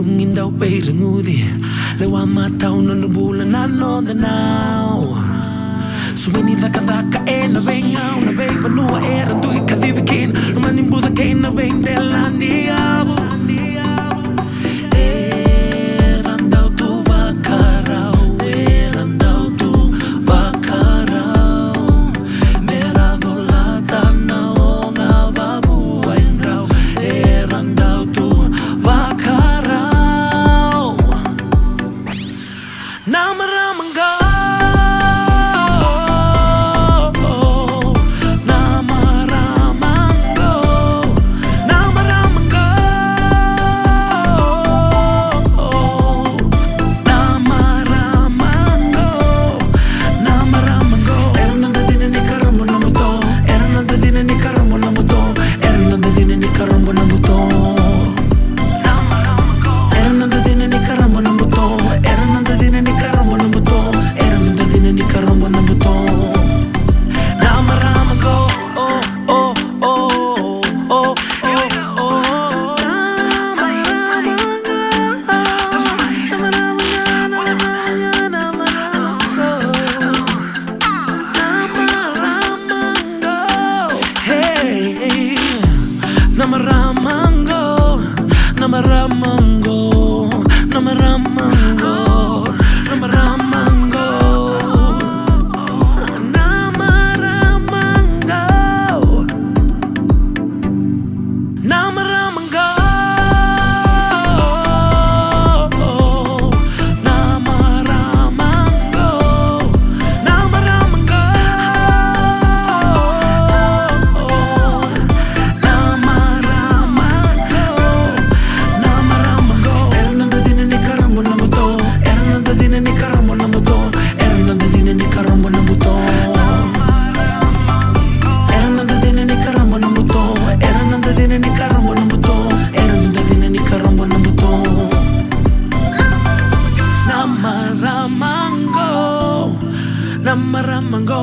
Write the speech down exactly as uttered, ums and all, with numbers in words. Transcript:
Ni dau veireguci, lewa matau nodra bula na noda nau. Sui ni cakacaka ena veigau, na veivanua era dui kacivi kina, loma ni buca kei na veidela ni yavu. Era dau tu vakarau, era dau tu vakarau. Me ra colata na oga vavuai drau, era dau tu vakarau. Na marama qo, na marama qo, na marama qo. Na marama qo, na marama qo. Era noda cina ni karobo na buto, era noda cina ni karobo na buto, era noda cina ni karobo na buto. Era noda cina ni karobo na buto, era noda cina ni karobo na buto, era noda cina ni karobo na buto. Na marama qo, oh, oh, oh, oh. Hey, na marama qo, na marama qo, na marama qo, na marama qo, na marama qo. Na marama qo, na marama qo, na marama qo, na marama qo, na marama qo. Era noda cina ni karobo na buto, era noda cina ni karobo na buto. Era noda cina ni karobo na buto. Era noda cina ni karobo na buto. Era noda cina ni karobo na buto. Era noda cina ni karobo na buto. Na marama qo, na marama qo.